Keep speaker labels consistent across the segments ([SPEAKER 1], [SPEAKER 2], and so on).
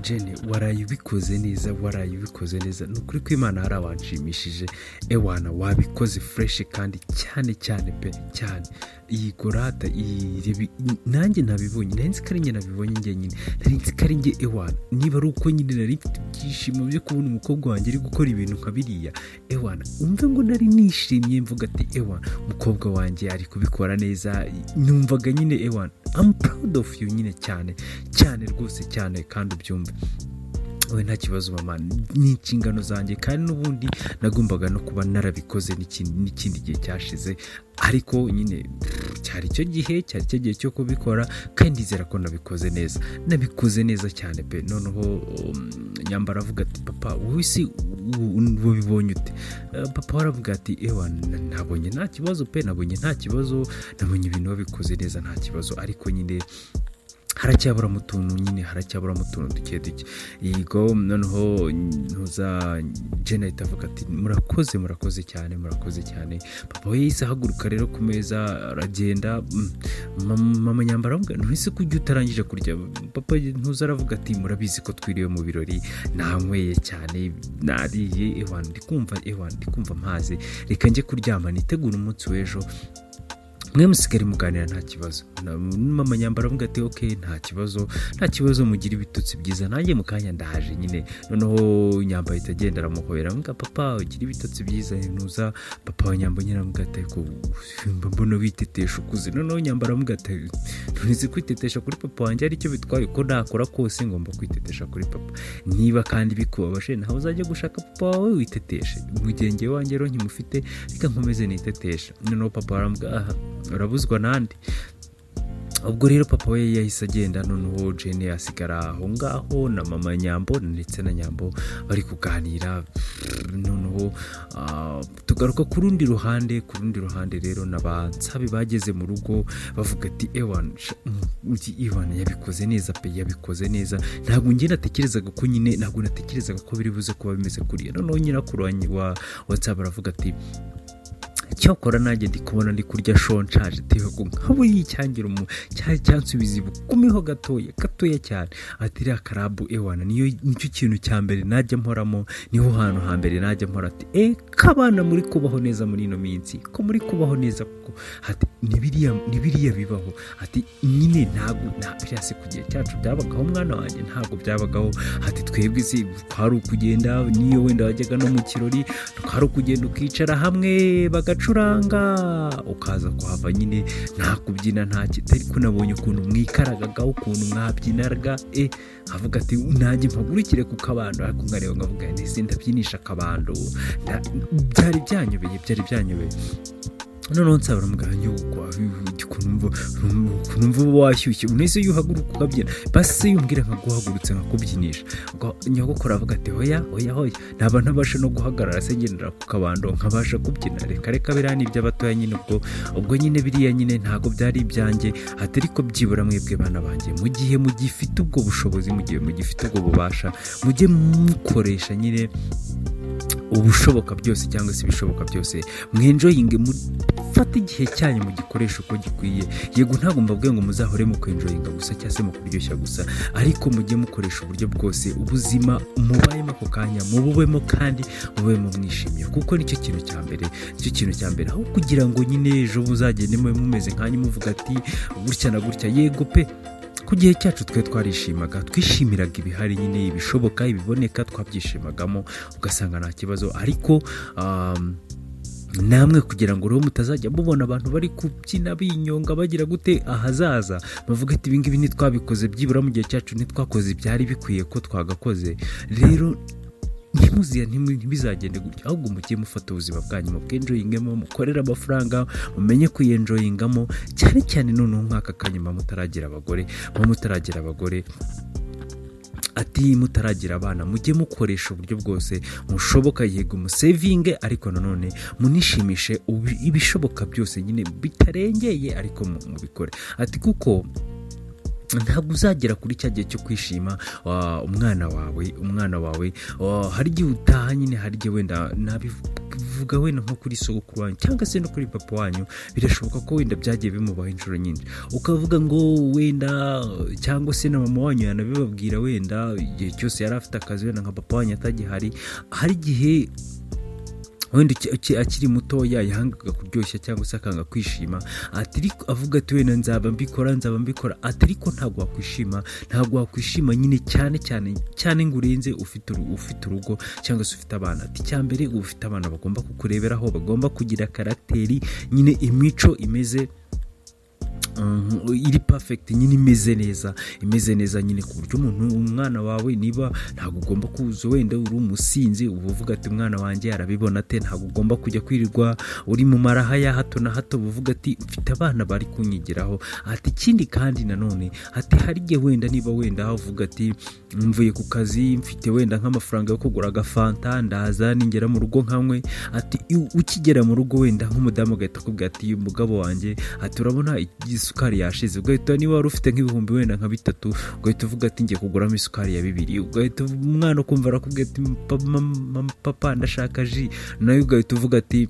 [SPEAKER 1] Jene, waraye ubikoze neza, waraye ubikoze neza. Ni ukuri ko Imana hari abanshimishije. Ewana, wabikoze fresh kandi cyane cyane pe, cyane. Iyi gorata iyi nanjye nabibonye, nari nzi ko ari njye nabibonye njyenyine, nari nzi ko ari njye. Ewana, niba ari uko nyine nari mfite ibyishimo byo kubona umukobwa wanjye ari gukora ibintu nka biriya. Ewana, umve ngo nari nishimye, mvuga ati: "Ewana, umukobwa wanjye ari kubikora neza." Numvaga nyine, ewana, I'm proud of you nyine cyane cyane rwose cyane, kandi ubyumve. We: "Nta kibazo mama, ni inshingano zanjye, kandi n'ubundi nagombaga no kuba narabikoze n'ikindi gihe cyashize, ariko nyine cyari icyo gihe, cyari icyo gihe cyo kubikora, kandi ndizera ko nabikoze neza, nabikoze neza cyane pe." Noneho Nyambara aravuga ati: "Papa, wowe si wabibonye ute?" Papa we aravuga ati: "Ewa, nabonye nta kibazo pe, nabonye nta kibazo, nabonye ibintu wabikoze neza, nta kibazo, ariko nyine haracyaburamo utuntu, nyine haracyaburamo utuntu duke duke." Yego. Noneho ntuza Jena ahita avuga ati: "Murakoze, murakoze cyane, murakoze cyane." Papa we yahise ahaguruka rero ku meza aragenda. Mama Nyambara aravuga: "Ntese ko ujya utarangije kurya?" Papa ntuza aravuga ati: "Murabizi ko twiriwe mu birori, nanyweye cyane, nariye. Ewana, ndi kumva, ewana, ndi kumva mpaze. Reka njye kuryama nitegure umunsi w'ejo, mwe musigare muganira, nta kibazo." Mama Nyambara aravuga ati: "Ok, nta kibazo, nta kibazo, mugire ibitotsi byiza, nanjye mu kanya ndaje nyine." Noneho Nyamba ahita agenda, aramuhobera, avuga: "Papa, ugire ibitotsi byiza." Ntuza papa wa Nyamba nyine aravuga ati: "Ariko mba mbona witetesha ukuze." Noneho Nyamba aravuga ati: "Ntuzi kwitetesha kuri papa wanjye aricyo bitwaye? Uko nakora kose ngomba kwitetesha kuri papa. Niba kandi bikubabaje, nawe uzajya gushaka papa wawe witeteshe. Mu gihe njyewe wanjye rero nkimufite, reka nkomeze nitetesha." Noneho papa aravuga: "Aha urabuzwa nande?" Ubwo rero papa we yahise agenda. Noneho Jene asigara aho ngaho na mama Nyambo ndetse na Nyambo bari kuganira. Noneho tugaruka ku rundi ruhande. Ku rundi ruhande rero na ba Nsabi bageze mu rugo, bavuga ati: "Ewana, Iwana yabikoze neza pe, yabikoze neza. Ntabwo njye natekerezaga ko nyine, ntabwo natekerezaga ko biri buze kuba bimeze kuriya." Noneho nyirakuru wa Nsabi aravuga ati: "Cyokora nanjye ndi kubona ndi kurya shonshaje ko nka buriya icyangira cyansubiza ibukumiho gatoya gatoya cyane." Ati: "Iriya club, ewana, niyo nicyo kintu cya mbere najya mporamo, niho hantu hambere najya mpora." Ati: "E kabana muri kubaho neza muri ino minsi, ko muri kubaho neza kuko." Ati: "Ni biriya bibaho." Ati: "Nyine ntabwo nta biriya si ku gihe cyacu byabagaho, mwana wanjye, ntabwo byabagaho." Ati: "Twebwe si twari ukugenda, niyo wenda wajyaga no mu kirori, twari ukugenda ukicara hamwe bagacuranga, ukaza kuhava nyine nta kubyina, nta kintu. Ariko nabonye ukuntu mwikaragaga, ukuntu mwabyinaga." E, avuga ati: "Nanjye mpagurukire ku kabando, ariko nkareba nkavuga nti ese ndabyinisha akabando?" Byari byanyobeye, byari byanyobeye. Noneho nsaba muganga nyogokwa ukuntu numva uba washyushye, unese iyo uhaguruka ukabyina, basi yumbwira nkaguhagurutse nkakubyinisha. Ngo nyogokuru aravuga ati: "Hoya, hoya, hoya, naba ntabasha no guhagarara se ngendera ku kabando nkabasha kubyina? Reka reka, biriya ni iby'abatoya nyine." Ubwo nyine biriya nyine ntabwo byari ibyanjye. Ati: "Ariko byibura mwebwe bana banjye, mu gihe mugifite ubwo bushobozi, mu gihe mugifite ubwo bubasha, mujye mukoresha nyine ubushoboka byose cyangwa se ibishoboka byose, mwenjoyinge, mufate igihe cyanyu mugikoresha uko gikwiye. Yego, ntabwo mbabwiye ngo muzahore mu kwenjoyinga gusa cyangwa se mu kuryoshya gusa, ariko mujye mukoresha uburyo bwose ubuzima mubayemo ako kanya mububemo, kandi mubemo mwishimiye, kuko nicyo kintu cya mbere, nicyo kintu cya mbere, aho kugira ngo nyine ejo muzagende mube mumeze nkanyu, muvuga ati gutya na gutya." Yego pe, ku gihe cyacu twe twarishimaga, twishimiraga ibihari nyine, ibishoboka, ibiboneka twabyishimagamo, ugasanga nta kibazo. Ariko namwe kugira ngo rero mutazajya mubona abantu bari kubyina binyonga bagira gute ahazaza, bavuga ati: "Ibingibi ntitwabikoze, byibura mu gihe cyacu ntitwakoze ibyari bikwiye ko twagakoze." Rero ntibizagende gutyo, ahubwo mujye mufata ubuzima bwanyu mubwenjoyingemo, mukorere amafaranga, mumenye kuyenjoyingamo cyane cyane. Noneho nk'aka kanyuma mutaragira abagore, muba mutaragira abagore, ati mutaragira abana, mujye mukoresha uburyo bwose mushoboka. Yego, musevinge, ariko nanone munishimishe ibishoboka byose nyine bitarengeye, ariko mubikore. Ati kuko ntabwo uzagera kuri cya gihe cyo kwishima umwana wawe hari igihe utaha nyine, hari igihe wenda nabivuze. Mvuga wenda nko kuri sogokuru wanyu cyangwa se no kuri papa wanyu, birashoboka ko wenda byagiye bimubaho inshuro nyinshi, ukavuga ngo wenda, cyangwa se na mama wanyu yanabibabwira, wenda igihe cyose yari afite akazi, wenda nka papa wanyu atagihari, hari igihe wenda akiri mutoya yahangaga kuryoshya cyangwa se akanga kwishima, ati avuga ati wenda nzaba mbikora, nzaba mbikora, ati ariko ntabwo wakwishima, ntabwo wakwishima nyine cyane cyane cyane ngo urenze ufite urugo cyangwa se ufite abana. Ati icya mbere, uba ufite abana bagomba kukureberaho, bagomba kugira caractère nyine, imico imeze iri perfect nyine, imeze neza, imeze neza nyine, ku buryo umuntu, umwana wawe, niba ntabwo ugomba kuza wenda uri umusinzi, uba uvuga ati umwana wanjye arabibona ate? Ntabwo ugomba kujya kwirirwa uri mu maraha ya hato na hato, uvuga ati mfite abana bari kunyigiraho. Ati ikindi kandi nanone, ati hari igihe wenda niba wenda uvuga ati mvuye ku kazi, mfite wenda nk'amafaranga yo kugura agafanta, ndaza ningera mu rugo nkanywe. Ati ukigera mu rugo, wenda nk'umudamu agahita akubwira ati umugabo wanjye, ati urabona isukari yashize, ugahita niba wari ufite nk'ibihumbi wenda nka 3, ugahita uvuga ati ngiye kuguramo isukari ya 2, ugahita umwana ukumva arakubwira ati papa, ndashaka jus, nawe ugahita uvuga ati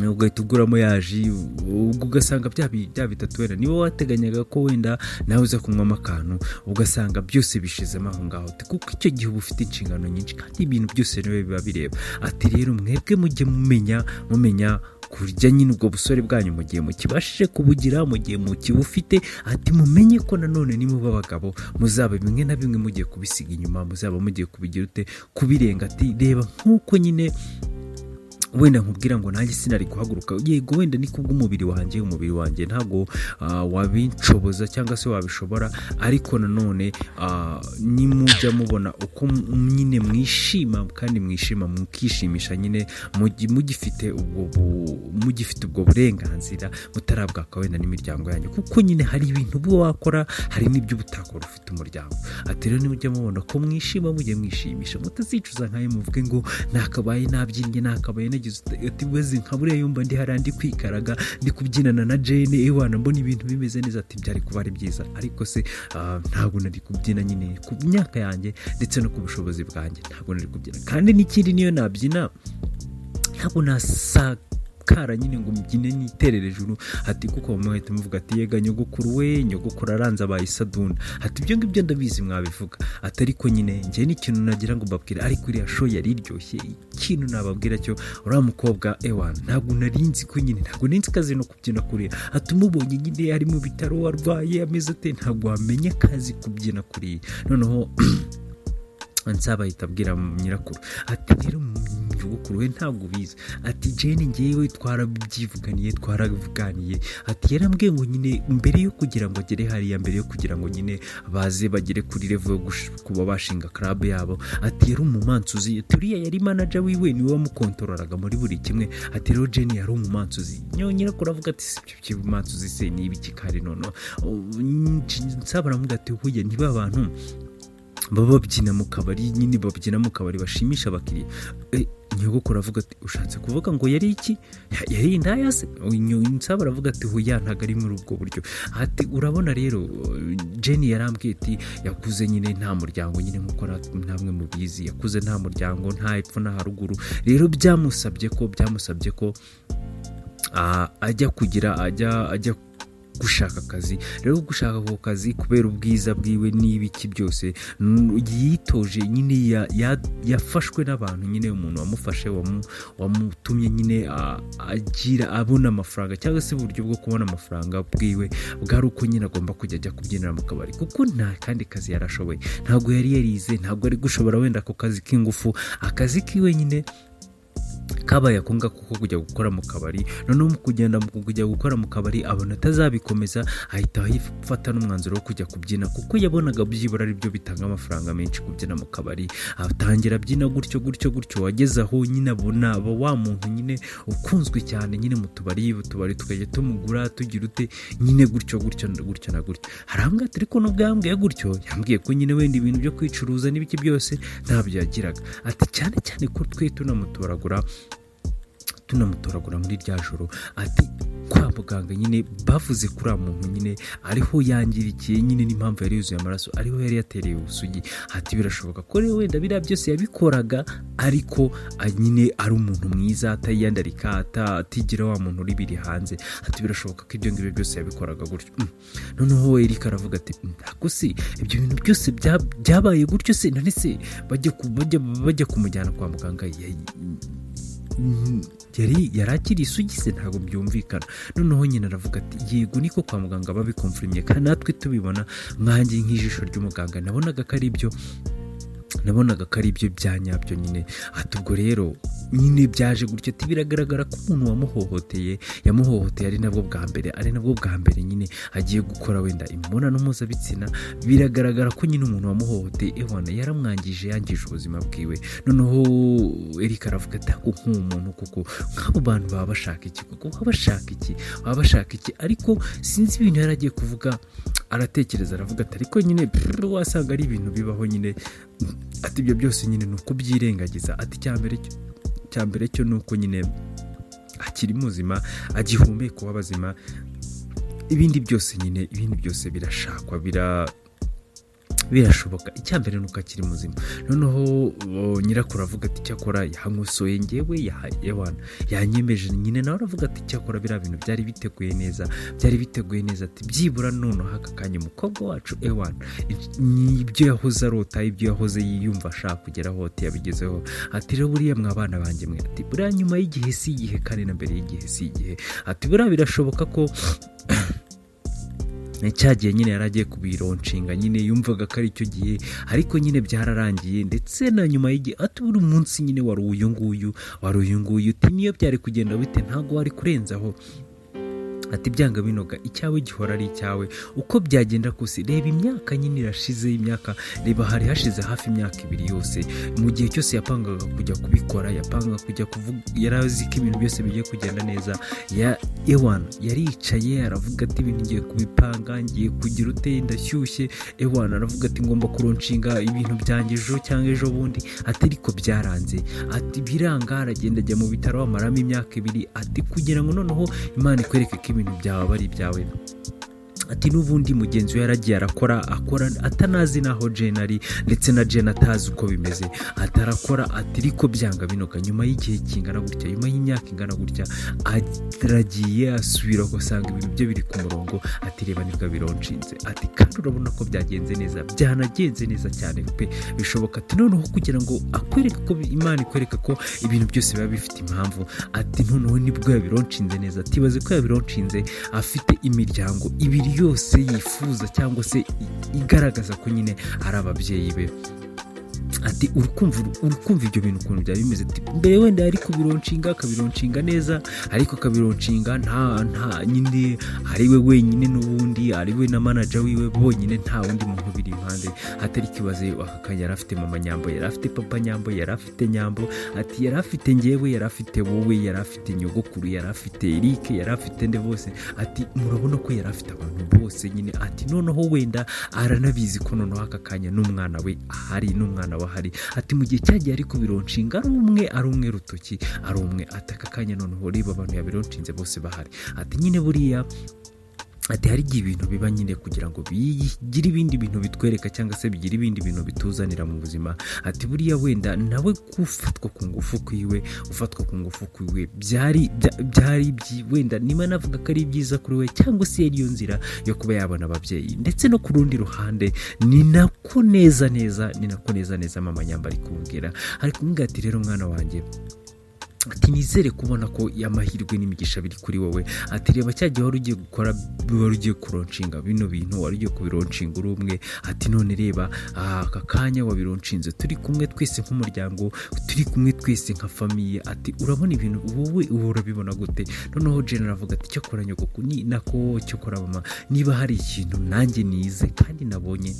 [SPEAKER 1] ugahita uguramo ya jus, ubwo ugasanga bya 3 wenda niba wateganyaga ko wenda nawe uza kunywamo akantu, ugasanga byose bishizemo aho ngaho, kuko icyo gihe uba ufite inshingano nyinshi kandi ibintu byose niwe biba bireba. Ati rero mwebwe mujye mumenya kurya nyine ubwo busore bwanyu mu gihe mukibashije kubugira, mu gihe mukibufite. Ati mumenye ko nanone nimuba abagabo muzaba bimwe na bimwe mugiye kubisiga inyuma, muzaba mugiye kubigira ute, kubirenga. Ati reba nk'uko nyine wenda nkubwira ngo nanjye sinari guhaguruka, yego wenda ni kubw'umubiri wanjye, umubiri wanjye ntabwo wabinshoboza cyangwa se wabishobora, ariko nanone nimujya mubona uko nyine mwishima kandi mwishima mukishimisha nyine mugifite ubwo burenganzira, mutarabwaka wenda n'imiryango yanyu, kuko nyine hari ibintu uba wakora, hari n'ibyo uba utakora ufite umuryango. Ati rero nimujya mubona ko mwishima, mujye mwishimisha, mutazicuza nkayo muvuge ngo nakabaye nabyinnye, nakabaye nagize ati weze nka buriya yumva ndi hariya ndi kwikaraga, ndi kubyinana na Jane, ewana mbona ibintu bimeze neza, ati byari kuba ari byiza, ariko se ntabwo nari kubyina nyine ku myaka yanjye ndetse no ku bushobozi bwanjye, ntabwo nari kubyina. Kandi n'ikindi, niyo nabyina ntabwo nasakara nyine ngo mbyine niterere ejuru, ati kuko muhita muvuga ati yega nyogokuru we, nyogokuru aranze abaye isadunda. Ati ibyo ngibyo ndabizi mwabivuga, ati ariko nyine njye n'ikintu nagira ngo mbabwire, ariko iriya show yari iryoshye. Ikintu nababwira cyo, uriya mukobwa ewana ntabwo nari nzi ko nyine, ntabwo nari nzi ko azi no kubyina kuriya. Ati umubonye nyine ari mu bitaro arwaye ameze ate, ntabwo wamenya ko azi kubyina kuriya. Noneho Nsaba ahita abwira nyirakuru ati rero nyogokuru we, ntabwo ubizi, ati Jane ngewe twarabyivuganiye, twaravuganiye, ati yarambwiye ngo nyine mbere yo kugira ngo agere hariya, mbere yo kugira ngo nyine baze bagere kuri level yo kuba bashinga club yabo, ati yari umumansuzi, ati uriya yari manager wiwe, niwe wamukontororaga muri buri kimwe. Ati rero Jane yari umumansuzi. Nyirakuru avuga ati si ibyo by'ubumansuzi se ni ibiki kare? Noneho Nsaba aramubwira ati huye niba abantu baba babyina mu kabari nyine, babyina mu kabari bashimisha abakiriya. Nyogokuru avuga ati ushatse kuvuga ngo yari iki? Yari indaya se? Nsaba aravuga ati huya, ntabwo ari muri ubwo buryo. Ati urabona rero Jenny yarambwiye ati yakuze nyine nta muryango nyine, nk'uko namwe mubizi, yakuze nta muryango, nta epfo nta haruguru. Rero byamusabye ko ajya kugira ajya gushaka akazi. Rero gushaka ako kazi, kubera ubwiza bwiwe n'ibiki byose, yitoje nyine, yafashwe n'abantu nyine, umuntu wamufashe wamutumye nyine agira abona amafaranga, cyangwa se uburyo bwo kubona amafaranga bwiwe bwari uko nyine agomba kujya ajya kubyinira mu kabari, kuko nta kandi kazi yarashoboye, ntabwo yari yarize, ntabwo ari gushobora wenda ako kazi k'ingufu. Akazi kiwe nyine kabaye ako ngako ko kujya gukora mu kabari. Noneho mu kugenda mu kujya gukora mu kabari, abona atazabikomeza, ahita afata n'umwanzuro wo kujya kubyina, kuko yabonaga byibura ari byo bitanga amafaranga menshi, kubyina mu kabari. Atangira abyina gutyo gutyo gutyo, wageze aho nyine abona aba wa muntu nyine ukunzwe cyane nyine mu tubari, utubari tukajya tumugura, tugira ute nyine, gutyo gutyo gutyo na gutyo. Harambwira ati ariko nubwo yambwiye gutyo, yambwiye ko nyine wenda ibintu byo kwicuruza n'ibiki byose ntabyo yagiraga, ati cyane cyane ko twe tunamutoragura muri rya joro, ati Kwa muganga nyine bavuze kuri uriya muntu nyine ariho yangirikiye nyine, n'impamvu yari yuzuye amaraso, ariho yari yatereye ubusugi. Ati birashoboka ko rero wenda biriya byose yabikoraga, ariko nyine ari umuntu mwiza, atayiyandarika, atigira wa muntu uri biri hanze. Ati birashoboka ko ibyo ngibyo byose yabikoraga gutyo. Noneho Eric aravuga ati ntabwo se ibyo bintu byose byabaye gutyo se? None se bajya kumujyana kwa muganga yari akiri isugi se? Ntabwo byumvikana. Noneho nyina aravuga ati yego, niko kwa muganga babikomfurimye, kandi natwe tubibona, nkanjye nk'ijisho ry'umuganga nabonaga ko ari byo, nabonaga ko ari ibyo bya nyabyo nyine. Ati ubwo rero nyine byaje gutyo. Ati biragaragara ko umuntu wamuhohoteye yamuhohoteye ari nabwo bwa mbere nyine agiye gukora wenda imibonano mpuzabitsina. Biragaragara ko nyine umuntu wamuhohoteye, ewana, yaramwangije, yangije ubuzima bwiwe. Noneho Eric aravuga ati ako nk'umuntu kuko nk'abo bantu baba bashaka iki koko? Baba bashaka iki? Baba bashaka iki? Ariko sinzi ibintu yari agiye kuvuga, aratekereza, aravuga ati ariko nyine brrr, wasanga ari ibintu bibaho nyine. Ati ibyo byose nyine ni ukubyirengagiza. Ati icya mbere cyo ni uko nyine akiri muzima, agihumeka uw'abazima. Ibindi byose nyine, ibindi byose birashakwa, birashoboka. Icya mbere ni uko akiri muzima. Noneho nyirakuru avuga ati cyakora yankosoye ngewe, ewana, yanyemeje nyine. Nawe aravuga ati cyakora biriya bintu byari biteguye neza, byari biteguye neza. Ati byibura noneho aka kanya umukobwa wacu, ewana, ibyo yahoze arota, ibyo yahoze yiyumva ashaka kugeraho, ati yabigezeho. Ati rero buriya mwa bana banjye mwe, ati buriya nyuma y'igihe si igihe, kandi na mbere y'igihe si igihe. Ati buriya birashoboka ko cya gihe nyine yari agiye kubironshinga nyine yumvaga ko ari cyo gihe, ariko nyine byararangiye, ndetse na nyuma y'igihe. Ati buri munsi nyine wari uyu nguyu, wari uyu nguyu. Uti niyo byari kugenda bite, ntabwo wari kurenzaho. Ati byanga binoga, icyawe gihora ari icyawe uko byagenda kose. Reba imyaka nyine irashize, imyaka, reba hari hashize hafi imyaka 2 yose. Mu gihe cyose yapangaga kujya kubikora, yapangaga kujya kuvuga, yari azi ko ibintu byose bigiye kugenda neza. Ya ewana, yaricaye aravuga ati ibintu ngiye kubipanga, ngiye kugira ute, ndashyushye. Ewana, aravuga ati ngomba kuronshinga ibintu byanjye ejo cyangwa ejo bundi. Ati ariko byaranze, ati biranga, aragenda ajya mu bitaro amaramo imyaka 2. Ati kugira ngo noneho Imana ikwereke ko ibintu byawe aba ari ibyawe. Ati n'ubundi mugenzi we yaragiye arakora, akora atanazi n'aho Jane ari, ndetse na Jane atazi uko bimeze. Atarakora, ati ariko byanga binoga, nyuma y'igihe kingana gutya, nyuma y'imyaka ingana gutya, aragiye asubira ugasanga ibintu bye biri ku murongo. Ati reba nibwo bironshinze. Ati kandi urabona ko byagenze neza, byanagenze neza cyane pe, bishoboka. Ati noneho kugira ngo akwereke ko Imana ikwereka ko ibintu byose biba bifite impamvu, ati noneho nibwo yabironshinze neza. Ati ibaze ko yabironshinze afite imiryango ibiri yose yifuza cyangwa se igaragaza ko nyine ari ababyeyi be. Ati urukumva ibyo bintu ukuntu byari bimeze. Ati mbere wenda yari kubironshinga, akabironshinga neza, ariko akabironshinga nta nyine ari we wenyine, n'ubundi ari we na manager wiwe bonyine, nta wundi muntu ubiri impande. Atari kibaze aka kanya yari afite mama Nyambo, yari afite papa Nyambo, yari afite Nyambo, ati yari afite ngewe, yari afite wowe, yari afite nyogokuru, yari afite Eric, yari afite nde bose. Ati murabona ko yari afite abantu bose nyine. Ati noneho wenda aranabizi ko noneho aka kanya n'umwana we ahari, n'umwana we ahari. Ati mu gihe cyagiye ari kubironshinga ari umwe, ari umwe rutoki, ari umwe. Ati aka kanya noneho reba abantu yabironshinze bose bahari. Ati nyine buriya, ati hari igihe ibintu biba nyine kugira ngo bigire ibindi bintu bitwereka cyangwa se bigire ibindi bintu bituzanira mu buzima. Ati buriya wenda nawe gufatwa ku ngufu kwiwe, gufatwa ku ngufu kwiwe byari wenda niba navuga ko ari byiza kuri we, cyangwa se yari iyo nzira yo kuba yabona ababyeyi. Ndetse no ku rundi ruhande ni nako neza neza, ni nako neza neza mama Nyamba ari kumubwira, ari kumubwira ati rero mwana wanjye, ati nizere kubona ko amahirwe n'imigisha biri kuri wowe. Ati reba cya gihe wari ugiye gukora, wari ugiye kuronshinga bino bintu, wari ugiye kubironshinga uri umwe. Ati none reba aka kanya wabironshinze turi kumwe twese nk'umuryango, turi kumwe twese nka famille. Ati urabona ibintu wowe uba urabibona gute? Noneho Jane aravuga ati cyakora nyogokuru, ni nako cyakora mama, niba hari ikintu nanjye nize kandi nabonye,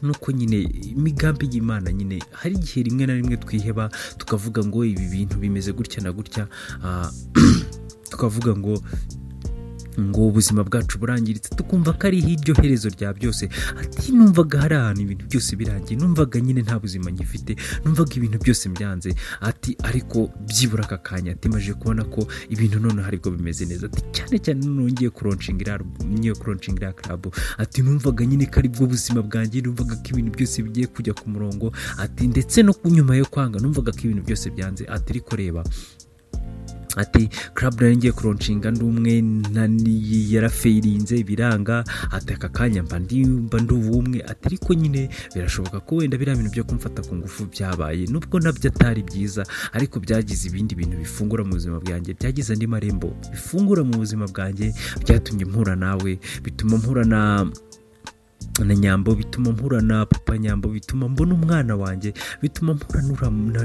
[SPEAKER 1] nuko nyine imigambi y'Imana nyine hari igihe rimwe na rimwe twiheba, tukavuga ngo ibi bintu bimeze gutya na gutya, tukavuga ngo Ngo ubuzima bwacu burangiritse, tukumva ko ari iryo herezo rya byose. Ati numvaga hari ahantu ibintu byose birangiye, numvaga nyine nta buzima ngifite, numvaga ibintu byose byanze. Ati ariko byibura aka kanya, ati maje kubona ko ibintu noneho aribwo bimeze neza. Ati cyane cyane noneho ngiye kulaunchinga iriya club. Ati numvaga nyine ko aribwo buzima bwanjye, numvaga ko ibintu byose bigiye kujya ku murongo. Ati ndetse no nyuma yo kwanga numvaga ko ibintu byose byanze. Ati ariko reba, ati club nari ngiye kulaunchinga ndi umwe yarafailinze biranga. Ati aka kanya mba ndi ubumwe. Ati ariko nyine birashoboka ko wenda biriya bintu byo kumfata ku ngufu byabaye, nubwo nabyo atari byiza, ariko byagize ibindi bintu bifungura mu buzima bwanjye, byagize andi marembo bifungura mu buzima bwanjye, byatumye mpura nawe, bituma mpura na Nyambo, bituma mpura na papa Nyambo, bituma mbona umwana wanjye, bituma mpura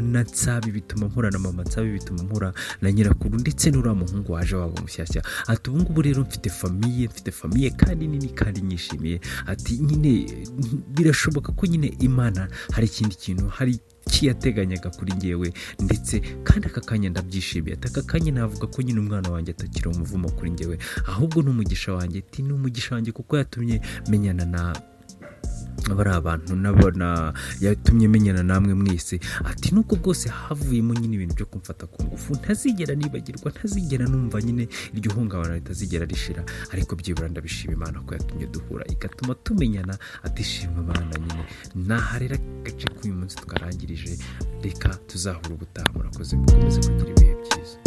[SPEAKER 1] na Nsabi, bituma mpura na mama Nsabi, bituma mpura na nyirakuru ndetse n'uriya muhungu waje wabo mushyashya. Ati ubu ngubu rero mfite famille, mfite famille kandi nini kandi nyishimiye. Ati nyine birashoboka ko nyine Imana hari ikindi kintu hari kiyateganyaga kuri ngewe, ndetse kandi aka kanya ndabyishimiye. Ati aka kanya navuga ko nyine umwana wanjye atakiri umuvumo kuri ngewe, ahubwo ni umugisha wanjye. Ati ni umugisha wanjye kuko yatumye menyana na bari abantu nabona, yatumye menyana namwe mwese. Ati nubwo bwose havuyemo nyine ibintu byo kumfata ku ngufu ntazigera nibagirwa, ntazigera numva nyine iryo hungabana ritazigera rishira, ariko byibura ndabishima Imana ko yatumye duhura, igatuma tumenyana. Ati shima Imana nyine. Naha rero agace k'uyu munsi twarangirije, reka tuzahura ubutaha. Murakoze, mukomeze kugira ibihe byiza.